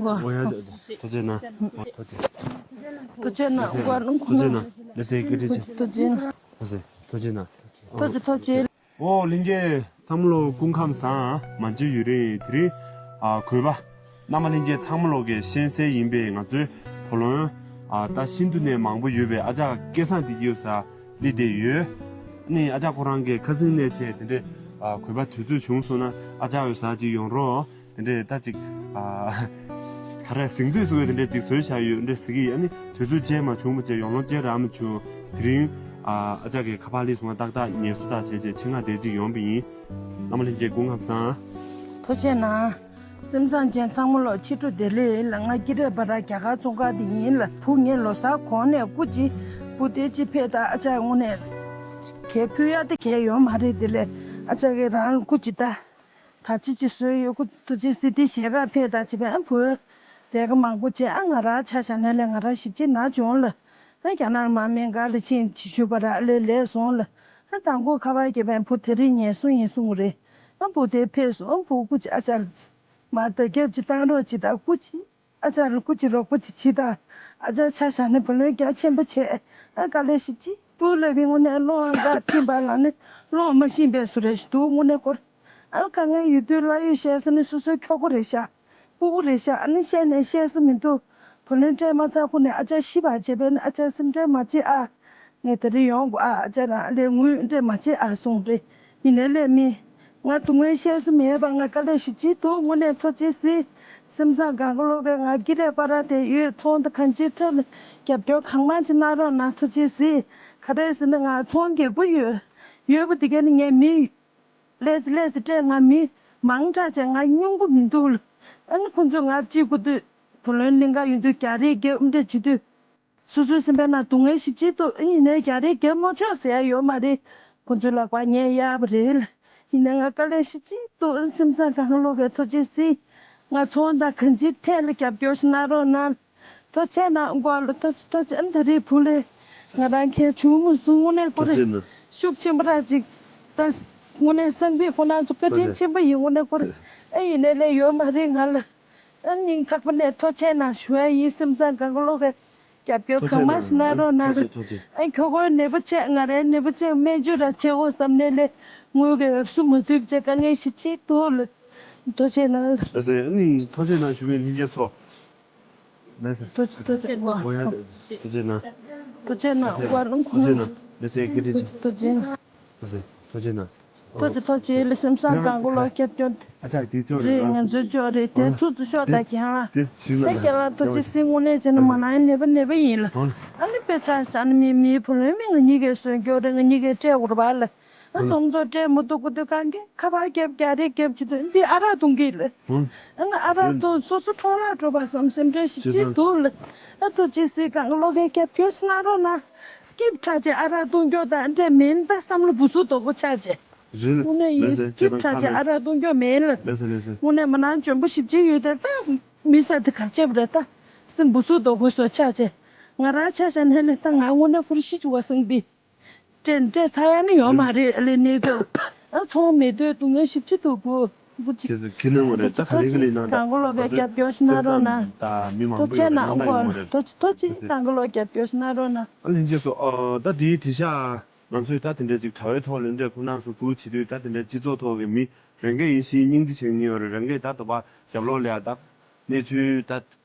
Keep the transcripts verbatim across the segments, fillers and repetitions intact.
ཨོ་ཡ། ཐུགས་རྗེ་གནང་། ཐུགས་རྗེ། ཐུགས་རྗེ་གནང་། ཐུགས་རྗེ་གནང་། ཐུགས་རྗེ་གནང་། ལགས་སེ། བཀའ་དྲིན་ཆེ། ཐུགས་རྗེ་གནང་། ཐུགས་རྗེ་ཐུགས་རྗེ་གནང་། ཐུགས་རྗེ་ཐུགས་རྗེ། ཨོ་ལྷན་རྒྱས་ཚང་མ་ལོ་སྐུ་ཁམས་བཟང་། མ་མཇལ་ཡུན་རིང་། དེ་རིང་ཨ་གུས་པ་རྣམ་པ་ལྷན་རྒྱས་ཚང་མ་ལོ་གི་ཤེས་གསལ་ཡིན་པའི་ང་ཚོའི་བུ་ལོན་ཨ་ད་ཤིན་ཏུ་ནས་མང་པོ་ཡོད་པའི་ཨ་ཅག་སྐལ་བཟང་བདེ་སྐྱིད་ས་སླེབས་བསྡད་ཡོད། ཨ་ནི་ཨ་ཅག་ཁོ་རང་གི་ཁ་སང་ནས་བྱས་དེ་འདྲའི་ཨ་གུས་པ་དུས་ཚོད་བྱུང་སོང་ན་ཨ་ཅག་འོད་ཟེར་ཅིག་ཡོང་རོགས། དེ་འདྲས་ད་ཅིག་ཨ་ག་རེ་གཟེངས་བསྟོད་ཟེར་བའི་དེ་འདྲས་ཅིག་བཟོས་བཞག་ཡོད་འདྲས་ཟེར་གྱི་ཡོད། ཨ་ནི་དུས་ཚོད་བརྗེད་མ་བྱུང་བ་བྱས་ཡོང་ལོང་བརྗེད་རག་མ་བྱུང་། དེ་རིང་ཨ་ཨ་ཅག་གི་ཁ་པར་སླེབས་སོང་ང་ཏག་ཏག་ངལ་གསོ་ད་བྱས་བྱས་ཆེད་མངགས་བསྡད་ཅིག་ཡོང་པ་ཡིན། རྣམ་པ་ལྷན་རྒྱས་སྐུ་ཁམས་བཟང་། ཐུགས་རྗེ་གནང་། སེམས་བཟང་ཅན་ཚང་མ་ལོ་ཕྱི་དྲོ་བདེ་ལེགས་ལ། ང་སྐྱིད་རེ་བ་ར་རྒྱ་གར་ཙོང་ཁ་དེ་ཡིན་ལ། བུ་ངས་ལོ་གསར་གོང་ནས་སྐུ་མཁྱེན། བུ་དེ་ཅི་ཕེ་ད་ཨ་ཅག་དངོས་གནས་གལ་ཕུལ་ཡ་དེ་གལ་ཡོད་མ་རེད། དེ་ལས་ཨ་ཅག་གིས་རང་སྐུ་མཁྱེན་ད། ད་ཅི་ཅི་བཟོས་ཡོད་ཁུ་ཐུགས་རྗེ་སི་ཏི་ཞལ་ཁ་ཕེབས་དང་བྱེད་པའི་བུ། ལས་ཀ་མང་པོ་བྱས་ཨ་ང་རང་ཆ་བཞག་ན་ལས་ང་རང་ཞིབ་ཅིག་ན་བྱུང་ལ། ཨ་རྒྱ་ནག་མ་མེན་ག་ལ་ཕྱིན་ཅི་ཞུ་བ་ར་ལས་ལས་སོང་ལ། ཨ་དང་པོ་ཁ་པར་རྒྱབ་པའི་བུ་དེ་རིང་ངལ་གསོ་ཡིན་གསུང་རེད། ཨ་བུ་དེ་ཕེབས་སོང་བུ་སྐུ་ཅི་ཨ་ཅག་མ་ད་རྒྱབ་ཅི་བཏང་རོགས་ཅི་ད་སྐུ་ཅི། ཨ་ཅག་ལ་སྐུ་མཁྱེན་རོགས་པ་ཅིག་བྱེད་དང་། ཨ་ཅག་ཆ་བཞག་ན་བུ་ལོན་རྒྱ་ཆེན་པོ་བྱས། ཨ་དཀའ་ལས་ཞིབ་ཅིག་འདུག་ལབ་པའི་དངོས་གནས་སློང་ཨ་འགག་ཕྱིན་པ་ལ་ནི་སློང་མ་ཤེས་པའི་བཟོ་རེ་ཞིག་འདུག་དངོས་གནས་སྐོར། ཨ་དཀའ་ངལ་ཡོད་དུས་ལ་ཡོད་བཤད་ས་ནི་སོ་སོའི་ཁྱོ་གོ་རེད་ཤག་སྤུ་གུ་རེད་ཤག་ཨ་ནི་བཤད་ནས་བཤད་ས་མི་འདུག་བུ་ལོན་སྤྲད་མ་ཚར་ཁུ་ནས་ཨ་ཅག་ཤི་བ་བྱས་པས་ནི་ཨ་ཅག་སེམས་ཁྲལ་མ་བྱེད་ཨ། ངས་དེ་རིང་ཡོང་དགོས་ཨ། ཨ་ཅག་རང་ལས་ངུས་འདྲེ་མ་བྱེད་ཨ་གསུངས་རེད། ཡིན་ནའི་ལས་མི། ང་སྡུག་བསྔལ་བཤད་ས་མེད་པ་ང་དཀའ་ལས་ཞིབ་ཅིག་འདུག་དངོས་གནས་ཐུགས་རྗེ་གཟིགས། སེམས་བཟང་གང་ག་ལོག་གི་ང་སྐྱིད་རེ་པ་ར་དེ་ཡོད་ཚོང་དང་གང་ཅིའི་ཐད་ལ་རྒྱབ་སྐྱོར་གང་མང་ཅིག་གནང་རོགས་གནང་ཐུགས་རྗེ་གཟིགས། ག་རེ་ཟེར་ན་ང་ཚོང་རྒྱག་གི་ཡོད། ཡོད་པ་དེ་ག་ནི་ངས་མི། ལས་ལས་སྤྲད་ང་མི། མང་དྲགས་བྱས་ང་སྙུང་གི་མི་འདུག་ལ། ཨ་ནི་ཁོང་ཚོས་ང་གཅིག་དགོས་དུས། བུ་ལོན་གླིང་ག་ཡོང་དུས་རྒྱ་རིགས་རྒྱབ་འདྲ་བྱེད་དུས། སོ་སོའི་སེམས་པའི་ནང་སྡུག་བསྔལ་ཞིབ་ཅིག་འདུག་ཡིན་ནའི་རྒྱ་རིགས་རྒྱབ་མ་ཆོག་ཟེར་ཡ་ཡོད་མ་རེད། ཁོ་ཚོའི་ལག་པ་ཉལ་ཡག་པ་རེད་ལ། ཡིན་ནའི་ང་དཀའ་ལས་ཞིབ་ཅིག་འདུག་སེམས་བཟང་གང་ལོག་གི་ཐུགས་རྗེ་གཟིགས། ང་ཚོང་དང་གང་ཅིའི་ཐད་ལ་རྒྱབ་སྐྱོར་ཞིག་གནང་རོགས་གནང་། ཐུགས་རྗེ་གནང་། མགོ་ལ་ཐུགས་ཐུགས་རྗེ། ཨ་ད་རེས་བུ་ལས་ང་རང་ཁྱེད་ཆུང་མོ་སུ་དངོས་གནས་ཁོ་རེ་ཐུགས་རྗེ་གནང་། ཤུགས་ཆེན་པོ་ར་ཅིག་ད་དངོས་གནས་སང་ཕོད་ཁོ་རང་ཚོ་བཀའ་དྲིན་ཆེན་པོ་ཡིན་དངོས་གནས་ཁོ་རེ། ཨ་ཡིན་ནའི་ལས་ཡོད་མ་རེད་ང་ལ། ཨ་སྙིང་ཐག་པ་ནས་ཐུགས་རྗེ་གནང་ཞུ་ཡ་ཡིན། སེམས་བཟང་གང་ག་ལོག་གི་རྒྱབ་སྐྱོར་གང་མང་ཞིག་གནང་རོགས་གནང་། ཨ་ཁྱོ་གོ་ནད་པ་བྱས་ང་རའི་ནད་པ་བྱས་སྨན་བཅོས་ར་བྱེད་འོ་བསམ་ནས་ལས་ངུ་གི་འོབས་སུ་མ་ཐུབ་བྱས་དཀའ་ངལ་ཞིག་བྱེད་ཐུབ་ལ། ཐུགས་རྗེ་གནང་། ལགས་སེ། ཨ་ནི་ཐུགས་རྗེ་གནང་ཞུ་བའི་ལྷན་རྒྱས་ཚོ། ལགས་སེ། ཐུགས་རྗེ་ཐུགས་རྗེ་གནང་། ཨོ་ཡ། ཐུགས་རྗེ་གནང་། ཐུགས་རྗེ་གནང་། ཨོ་ཡ། ཐུགས་རྗེ་གནང་། ལགས་སེ། བཀའ་དྲིན་ཆེ། ཐུགས་རྗེ་གནང་། ལགས་སེ། ཐུགས་རྗེ་གནང་། ཐུགས་རྗེ་ཐུགས་རྗེ་ལ། སེམས་བཟང་གང་ག་ལོག་རྒྱབ་སྐྱོར། ཨ་ཅག་དེ་ཅོག་རེད། རེད། ང་ཚོའི་ཅོག་རེད། དེ་ཨོ་ཚུར་ཚུར་ཤོག་ད་དེ་ཁྱེད་རང་། དེ་ཞིག་ལ་ད་ཁྱེད་རང་ཐུགས་རྗེ་གཟིགས། དངོས་གནས་བྱས་ན་མ་ནའི་ནད་པ་ནད་པ་ཡིན་ལ། ཨོ། ཨ་ནི་དཔེ་ཆ་བཞག་ན་མི་མིའི་བུ་ལོན་མི་ང་གཉིས་ཀས་གསོན་སྐྱོར་རེད། ང་གཉིས་ཀས་སྤྲད་དགོས་རེད་པ་ལ། ཨ་ཚོང་ཚོགས་སྤྲད་མི་ཐུབ་དགོས་དུས་གང་གས་ཁ་པར་རྒྱབ་རྒྱ་རེ་རྒྱབ་བྱེད་དུས་འདི་ཨ་རག་འཐུང་གི་ལ། ཨ་ནི་ཨ་རག་འཐུང་སོ་སོ་འཕྲོ་བརླག་འགྲོ་བ་བསམ་སེམས་ཁྲལ་ཞིག་བྱེད་འདུག་ལ། ཨ་ཐུགས་རྗེ་གཟིགས། གང་ག་ལོག་གས་རྒྱབ་སྐྱོར་ཞིག་གནང་རོགས་གནང་། སྐྱིད་དྲགས་བྱས་ཨ་རག་འཐུང་རྒྱུ་དང་འདྲ་མིན་ད་བསམ་བློ་བུ་སུ་དོག་པོ་ཆགས་བྱས། རེད། དངོས་གནས་ཡིན། ལགས་སེ། སྐྱིད་དྲགས་བྱས་ཨ་རག་འཐུང་རྒྱུ་མེད་ལ། ལགས་སེ་ལགས་སེ། དངོས་གནས་མ་ནང་འཇོན་པོ་ཞིབ་ཅིག་ཡོད་དེ་ད་མི་ས་དེ་ག་བྱས་པ་རེད་ད། སེམས་བུ་སུ་དོག་པོ་བཟོ་ཆགས་བྱས། ང་རང་ཆ་བཞག་ན་ལས་ད་ང་དངོས་གནས་ཁོ་རང་ཤི་བཅུག་པ་སེམས་པས། སྤྲད་སྤྲད་ཚར་ཡ་ནི་ཡོད་མ་རེད་ལས་གནས་སྐབས། ཨ་ཚོང་མེད་དུས་སྡུག་བསྔལ་ཞིབ་ཅིག་འདུག་བུ། བུ་ཅིག་ཁྱེད་ཚོ་ཁྱེད་ནང་མ་རེད། ད་ག་ལེ་ག་ལེ་གནང་། གང་ག་ལོག་གས་རྒྱབ་སྐྱོར་ཞིག་གནང་རོགས་གནང་། ད་མི་མང་པོ་ཡོད་གནང་ད་ཡོང་མ་རེད། ཐུགས་རྗེ་ཐུགས་རྗེ། གང་ག་ལོག་རྒྱབ་སྐྱོར་ཞིག་གནང་རོགས་གནང་། ཨ་ལྷན་རྒྱས་ཚོ། ཨ་ད་དེའི་དེ་ཤ། ང་ཚོས་ད་དེ་འདྲ་ཅིག་དྲ་བའི་ཐོག་ལ་འདྲ་ཁོ་ནང་སུ་བུ་བྱེད་དུས་ད་དེ་འདྲ་སྤྱི་ཚོགས་ཐོག་གི་མི་རང་གི་ཡིན་ཞིང་སྙིང་རྗེ་བྱེད་མཁན་ཡོད་རེད། རང་གི་ད་དོ་པ་ཞབས་ལོག་ལས་ཨ་ད་གནས་ཚུལ་ད་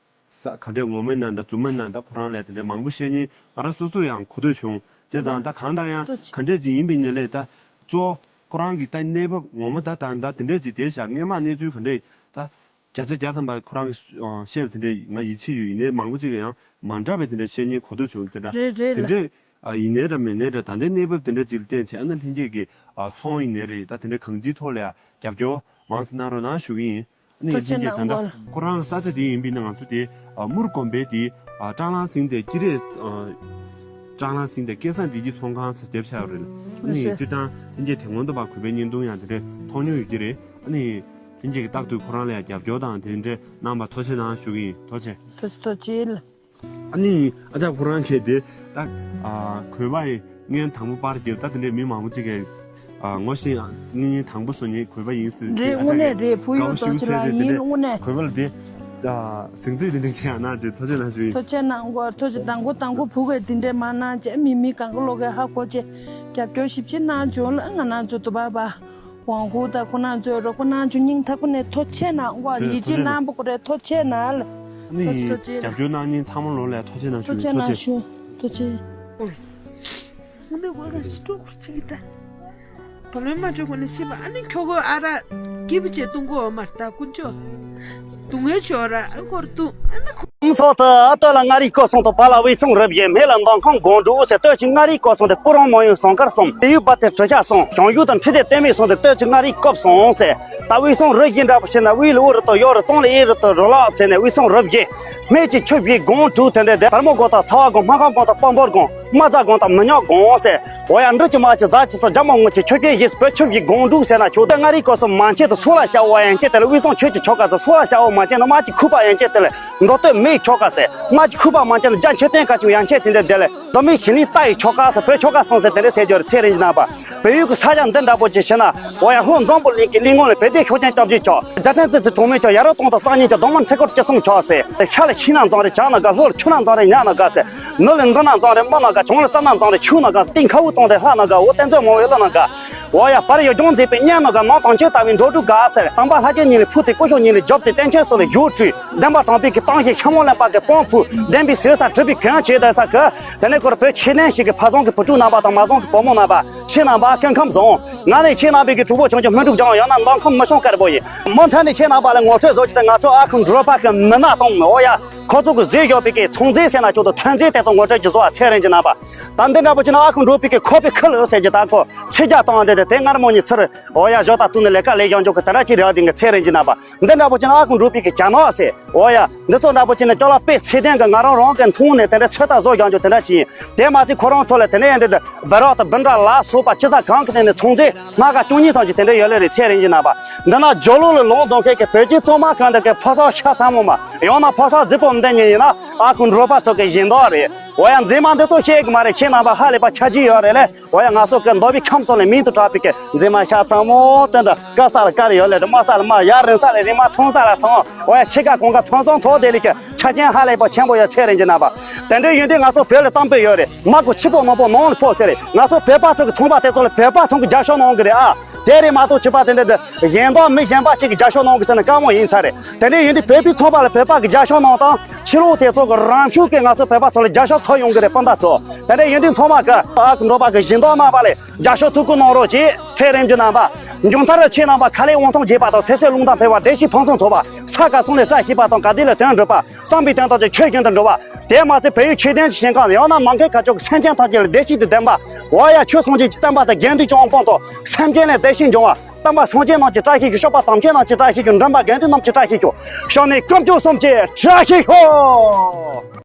ས་ག་འདྲ་ངོ་མ་ན་ད་རྫུན་མ་ན་ད་ཁོ་རང་ལས་དེ་འདྲ་མང་པོ་བཤད་མཁན་ང་རང་སོ་སོ་ཡང་གོ་ཐོས་བྱུང་། བྱས་ཙང་ད་གང་ལྟར་ཡང་ག་འདྲ་ཅིག་ཡིན་པའི་ནས་ལས་ད་གཙོ་བོ་ཁོ་རང་གི་ད་གནས་བབ་ངོ་མ་ད་ད་ད་དེ་འདྲ་ཅིག་བསྡད་བཞག་སྔས་མ་གནས་ཚུལ་ག་འདྲ་ད། བརྒྱ་ཆ་བརྒྱ་ཐམ་པ་ཁོ་རང་གིས་བཤད་པ་དེ་འདྲ་ང་ཡིད་ཆེས་ཡོད། ཡིན་ནའི་མང་པོ་ཅིག་གིས་ཡང་མ་འདྲ་བའི་དེ་འདྲ་བཤད་མཁན་གོ་ཐོས་བྱུང་། དེ་འདྲ་རེད་རེད་དེ་ལ། འདྲ་ཡིན་ནའི་འདྲ་མིན་ནའི་འདྲ་ད་ལྟའི་གནས་བབ་དེ་འདྲ་ཅིག་ལ་བརྟེན་བྱས་ཨ་ནི་ལྷན་རྒྱས་ཀྱི་ཚོང་ཡིན་ནའི་རེད། ད་དེ་འདྲ་གང་ཅིའི་ཐོག་ལ་ཡང་རྒྱབ་སྐྱོར་མང་ཙམ་གནང་རོགས་གནང་ཞུ་གི་ཡིན། ཨ་ནི་ལྷན་རྒྱས་ད་ལྟ་ཁོ་རང་ས་ཆ་དེ་ཡིན་པས་ན་ང་ཚོ་དེ་དམུར་དགོན་པའི་དེ་སྲང་ལམ་ཟིན་ཏེ་ཀི་རེ་སྲང་ལམ་ཟིན་ཏེ་སྐལ་བཟང་བདེ་སྐྱིད་ཚོང་ཁང་ཟེར་བརྒྱབ་བཞག་ཡོད་རེད། ཨ་ནི་སྤྱིར་བཏང་ལྷན་རྒྱས་དེ་སྔོན་དུ་བ་གུས་པའི་བརྙན་ཐུང་ཡང་དེ་འདྲ་མཐོང་མྱོང་ཡོད་ཀྱི་རེད། ཨ་ནི། ལྷན་རྒྱས་ཀྱིས་རྟག་ཏུ་ཁོ་རང་ལ་ཡང་རྒྱབ་སྐྱོར་དང་དེ་འདྲའི་གནང་བར་ཐུགས་རྗེ་གནང་ཞུ་གི་ཡིན། ཐུགས་རྗེ། ཐུགས་རྗེ་ཐུགས་རྗེ། ཨ་ནི་ཨ་ཅག་ཁོ་རང་གིས་དེ་ད་ཨ་གུས་པ་ཡི་བརྙན་དང་པོ་པར་བརྒྱབ། ད་དེ་འདྲའི་མི་མང་པོ་ཅིག་གིས་ཨ་ངོ་ཤེས་ཨ་ནི་བརྙན་དང་པོ་བཟོ་མཁན་གུས་པ་ཡིན་ཟེར། རེད་དངོས་གནས་རེད། བུ་ཡུག་རྡོ་རྗེ་ལགས་ཡིན་དངོས་གནས། གུས་པ་ལ་དེ། ད་གཟེངས་བསྟོད་དེ་འདྲ་ཅིག་ཡང་གནང་བྱས་ཐུགས་རྗེ་གནང་ཞུ་ཡིན། ཐུགས་རྗེ་གནང་གོ། ཐུགས་རྗེ་དང་པོ་དང་པོ་བུ་གས་དེ་འདྲས་མ་གནང་བྱས་མི་མི་གང་ག་ལོག་གས་ཧ་གོ་བྱས་རྒྱབ་སྐྱོར་ཞིབ་ཞིབ་གནང་བྱུང་ལ་ང་རང་ཚོ་དུ་བ་བ་ཝང་ཧུ་དང་ཁོ་རང་ཚོས་རོགས་པ་གནང་བྱུང་སྙིང་ཐག་པ་ནས་ཐུགས་རྗེ་གནང་གོ། ཡིད་ཆེས་གནང་པོ་གོ་རེད། ཐུགས་རྗེ་གནང་ལ། ནི་ཐུགས་རྗེ་ཐུགས་རྗེ། རྒྱབ་སྐྱོར་གནང་མཁན་ཚང་མ་ལོ་ལ་ཐུགས་རྗེ་གནང་ཞུ་ཐུགས་རྗེ་ཡིན། ཐུགས་རྗེ་གནང་ཞུ། ཐུགས་རྗེ། ངུ་ནས་ཝ་ག་ཤི་ཀྲོག་ཀྲོག་ཅིག་གི་ད། བུ་ལོན་མ་སྤྲོད་གོང་ནས་ཤི་བ་ཨ་ནི་ཁྱོ་གོ་ཨ་ར་སྐྱིད་པོ་བྱས་བཏུང་གོ་མ་ར་ད་དཀོན་མཆོག་སྡུག་བསྔལ་ཆོ་ར་ཨ་ཁོར་བཏུང་ཨ་ནི་ཁོ། སོགས་ཏུ་ཨ་སྟོད་ལ་མངའ་རིས་སྐོར་གསུམ་དང་བར་ལ་དབུས་གཙང་རི་བཞི། སྨད་ལ་མདོ་ཁམས་སྒང་དྲུག་ཟེར། སྟོད་ཀྱི་མངའ་རིས་སྐོར་གསུམ་དེ་སྤུ་རངས་མོན་ཡུལ་ཟངས་དཀར་གསུམ། དེ་ཡུལ་བ་དེ་གྲུ་ཤ་གསུམ། བྱང་ཡུལ་དང་འཕྲུལ་སྡེ་བསྟན་མའི་གསུམ་དེ་སྟོད་ཀྱི་མངའ་རིས་སྐོར་གསུམ་ཟེར། ད་དབུས་གཙང་རི་བཞི་འདྲ་པོ་བྱས་ན་དབུས་ལ་དབུ་རུ་དང་གཡོག་རུ་གཙང་ལ་གཡས་རུ་དང་རུ་ལག་ཟེར་ནས་དབུས་གཙང་རི་བཞི། སྨད་ཀྱི་ཆུ་བཞི་སྒང་དྲུག་དེ་འདྲ་དེ་དར་མོ་སྒང་དང་ཚ་བ་སྒང་སྨར་ཁམས་སྒང་དང་སྤ་འབོར་སྒང་། རྨ་རྫ་སྒང་དང་མི་ཉག་སྒང་ཟེར། འོ་ཡ་འབྲི་གི་མ་གི་རྫ་གི་སོ་རྒྱ་མ་ངོ་གི་ཆུ་བཞི་བཞི་བོད་ཆུ་བཞི་སྒང་དྲུག་ཟེར་ན་ཆོག་ད་མངའ་རིས་སྐོར་གསུམ་མན་ཆད་དུ་སོག་ལ་ཤ་བོ་ཡན་ཆད་དེ་ལ་དབུས་གཙང་ཆོས་ཀྱི་ཆོལ་ཁ་ཟེར། སོག་ལ་ཤ་བོ་མན་ཆད་ནི་རྨ་གི་ཁུག་པ་ཡན་ཆད་དེ་ལ་མདོ་སྟོད་སྨད་ཆོལ་ཁ་ཟེར། རྨ་གི་ཁུག་པ་མན་ཆད་ནི་རྒྱ་མཆོད་རྟེན་ཁ་ཆུ་ཡན་ཆད་དེ་འདྲ་དེ་ལ་མདོ་སྨད་ཞི་ལིང་རྟ་ཡི་ཆོལ་ཁ་ཟེར། བོད་ཆོལ་ཁ་གསུམ་ཟེར་དེ་འདྲ་ཟེར་རྒྱུ་རེད། ཚེ་རིང་གི་རྣམ་པ། བལ་ཡུལ་གྱི་ས་ཆ་འདི་འདྲ་པོ་ཅིག་ཕྱིན་ན། འོ་ཡ་ལྷོ་འཛམ་བུ་གླིང་གི་གླིང་ངོ་ལ་བལ་ལྡན་ཤུགས་ཅན་སྐྱབས་རྗེ་མཆོག་རྒྱལ་ཕྲན་རྩེ་གཙུག་གྲོང་མི་མཆོག་ཡ་རབས་སྟོང་དང་རྩ་གཉིས་ཀྱི་གདོང་དམར་འཕྲུལ་འཁོར་བཅུ་གསུམ་མཆོག་ཟེར། ཤར་ལ་ཤིང་ནགས་རྫོང་རེད། བྱང་ན་དགའ། ལྷོ་ལ་ཆུ་ནགས་རྫོང་རེད། ཉ་ན་དགའ་ཟེར། ནུབ་ལ་འབྲི་ནགས་རྫོང་རེད། སྨུག་ནགས་དགའ། བྱང་ལ་རྩྭ་ནགས་རྫོང་རེད། ཆུ་ནགས་དགའ་ཟེར། སྟེང་ཁ་བུ་རྫོང་རེད། ལྷ་ནགས་དགའ། འོ་བསྟན་འཛིན་མང་བའི་གླུ་ནགས་དགའ། འོ་ཡ་བར་ཡུལ་ལྗོངས་མཛེས་པའི་གཉའ་ནག་དགའ། ནང་དང་ཆོས་ལྟ་བུའི་འགྲོ་དྲུག་དགའ་ཟེར། དམ་པ་ལྷ་རྒྱལ་གཉིས་ལས་ཕུག་སྟེ་སྐུ་ཞབས་གཉིས་ལས་ཡུལ་སྤྲུལ། བདེན་པ་དྲང་པོའི་གི་ཏང་ཞིག་ཤ་མོ་ལེན་པ་གི་དཔོན་ཕུག་བདེན་པའི་ཟོལ་ས་གྲུབ་པའི་གྱོན་ཆས་བསྡད་ས་གི། དེ་ནས་ཁོར་བོད་ཆོས་ལྡན་ཞིག་གི་ཕ་བཟང་གི་བུ་ཕྲུག་རྣམ་པ་དང་མ་བཟང་གི་བུ་མོ་རྣམ་པ། ཁྱེད་རྣམ་པ་སྐུ་ཁམས་བཟང་། ང་ནི་ཁྱེད་རྣམ་པའི་གི་གྲོགས་པོ་ཆུང་ཆུང་སྨིན་དྲུག་ལྗང་ཡང་ན་མདོ་ཁམས་མི་ཤོང་དཀར་པོ་ཡིན། མུ་མཐུད་ནས་ཁྱེད་རྣམ་པ་ལ་ངོ་སྤྲོད་བཟོ་རྒྱུ་དེ་ང་ཚོ་ཨ་ཁུ་འབྲོག་པ་གི་མི་སྣ་དང་འོ་ཡ། ཁོ་ཚོ་གི་བཟོས་ཡོད་པའི་གི་ཚོང་རྫས་ཟེར་ན་ཆོག་ཏུ་ཐོན་རྫས་དེ་ཚོ་ངོ་སྤྲོད་ཀྱི་བཟོ་བ་ཚེ་རིང་གི་རྣམ་པ། ད་འདི་འདྲ་པོ་ཅིག་ན་ཨ་ཁུ་འབྲོག་པའི་གི་ཁོག་པའི་ཁུ་ལུ་ཟེར་གྱི་ད་ཁོ་ཚིག་རྒྱག་སྟངས་འདི་དེ་དེ་སྔར་མོ་ཉིད་ཚུར་འོ་ཡ་བཞོ་ད་བཏུང་ནས་ལས་ཀ་ལས་ཡོང་འཇོག་གི་དེ་འདྲ་ཅིག་རེད། འདི་གི་ཚེ་རིང་གི་རྣམ་པ། འདི་འདྲ་པོ་ཅིག་ན་ཨ་ཁུ་འབྲོག་པའི་གི་རྒྱ་ནག་ཟེར། འོ་ཡ་འདི་ཚོ་འདྲ་པོ་ཅིག་ནི་ཅོག་ལ་དཔེ་ཚད་ལྡན་གི་ང་རང་རང་གི་མཐོང་ནས་དེ་འདྲ་ཚོད་ལྟ་བཟོ་ཡོང་འཇོག་དེ་འདྲ་ཅིག་ཡིན། དེ་མ་ཚད་ཁོ་རང་ཚོ་ལ་དེ་ནས་ཡང་འདི་འདི་སྦི་རག་དང་བི་འདྲ་ལ་སོགས་པ་ཅི་ཟ་གང་གི་སྟེང་ནས་ཚོང་རྫས་སྣ་ཁ་བཅུ་གཉིས་ཙམ་ཅིག་དེ་འདྲ་ཡོད་ལེ་རེད། ཚེ་རིང་གི་རྣམ་པ། འདི་ན་ཇོ་ལུ་ལ་ལུང་སྡོང་ཁའི་གི་བོད་ཀྱི་གཙང་མ་གང་འདི་གི་ཕོ་གསར་ཤ་ཚ་མོ་མ་ཡང་ན་ཕོ་གསར་རྫིག་པོ་འདི་ཉིད་ཡིན་ན་ཨ་ཁུ་འབྲོག་པ་ཚོ་གི་སྦྱིན་བདག་རེད། འོ་ཡ་མཛེས་མ་འདི་ཚོ་ཤེས་གི་མ་རེད། ཁྱེད་རྣམ་པ་ཧ་ལས་པ་ཆ་རྒྱུས་ཡོད་རེད་ལེ། འོ་ཡ་ང་ཚོ་གི་མདོ་དབུས་ཁམས་གསུམ་ལས་མིང་དུ་གྲགས་པའི་གི་མཛེས་མ་ཤ་ཚ་མོ་དེ་འདྲ་དཀར་ས་ལ་དཀར་ཡོད་ལེ་རེད། དམར་ས་ལ་དམར་ཡ་རིང་ས་ལ་རིང་མ་ཐང་ས་ལ་ཐང་། འོ་ཡ་ཕྱེད་ཀ་གང་ག་ཕུན་སུམ་ཚོགས་བསྡད་ལེ་གི་ཆ་རྐྱེན་ཧ་ལས་པ་ཆེན་པོ་ཡོད། ཚེ་རིང་གི་རྣམ་པ། དེ་འདྲའི་ཡོན་ཏན་ང་ཚོ་བོད་ལ་གཏམ་དཔེ་ཡོད་རེད། མ་གོ་ཕྱི་པོ་ནང་པོ་ནང་ལ་ཕོག་ཟེར་རེད། ང་ཚོ་བོད་པ་ཚོ་གི་ཚོང་པ་དེ་ཚོ་ལ་བོད་པ་ཚོ་གི་རྒྱབ་སྐྱོར་གནང་གི་རེད་ཨ། དེ་རེད་མ་གཏོགས་ཕྱི་པ་དེ་འདྲ་དེ་གཞན་དག་མི་གཞན་པ་ཅིག་གི་རྒྱབ་སྐྱོར་གནང་གི་ཟེར་ན་དཀའ་མོ་ཡིན་ས་རེད། དེ་འདྲའི་ཡོན་ཏན་བོད་པའི་ཚོང་པ་ལ་བོད་པ་གི་རྒྱབ་སྐྱོར་གནང་དང་ཕྱི་ལོགས་དེ་ཚོ་གི་རང་ཤུགས་ཀྱིས་ང་ཚོ་བོད་པ་ཚོ་ལ་རྒྱབ་སྐྱོར་ཐོབ་ཡོང་གི་རེད་སྤུན་ཟླ་ཚོ། དེ་འདྲའི་ཡོན་ཏན་ཚང་མ་གི་ཨ་ཁུ་འབྲོག་པ་གི་སྦྱིན་བདག་རྣམ་པ་ལས། རྒྱབ་སྐྱོར་ཐུགས་ཁུར་གནང་རོགས་གྱིས། ཚེ་རིང་གི་རྣམ་པ། མཇུག་མཐར་ཁྱེད་རྣམ་པ་ཁ་ལས་དབང་ཐང་རྒྱས་པ་དང་ཚེ་སྲོག་ལུང་དང་འཕེལ་བ་བདེ་སྐྱིད་ཕུན་སུམ་ཚོགས་པ་ས་ག་ཟུང་ལས་བཀྲ་ཤིས་པ་དང་ག་དུས་ལ་དོན་འགྲུབ་པ་བསམ་པའི་དོན་དག་ཅིག་ཆོས་བཞིན་དུ་འགྲུབ་པ། དེ་མ་ཚད་བལ་ཡུལ་ཆོས་ལྡན་གྱི་ཞིང་ཁམས་ཡང་ན་ནམ་མཁའི་ཁ་ཕྱོགས་ཀྱི་སེམས་ཅན་ཐམས་ཅད་ལ་བདེ་སྐྱིད་དུ་ལྡན་པ། འོ་ཡ་ཆོས་སངས་རྒྱས་ཀྱི་བསྟན་པ་དང་དགེ་འདུན་གྱི་དབང་པོ་དང་སེམས་ཅན་ལ་བདེ་སྐྱིད་འབྱུང་བ། བསྟན་པ་སངས་རྒྱས་རྣམས་ཀྱི་བཀྲ་ཤིས་ཤོག་སྤྱོད་པ་དམ་ཆོས་རྣམས་ཀྱི་བཀྲ་ཤིས་ཤོག་མགྲོན་པོ་དགེ་འདུན་རྣམས་ཀྱི་བཀྲ་ཤིས་ཤོག་ཤོག་ནས་དཀོན་མཆོག་གསུམ་གྱི་བཀྲ་ཤིས་ཤོག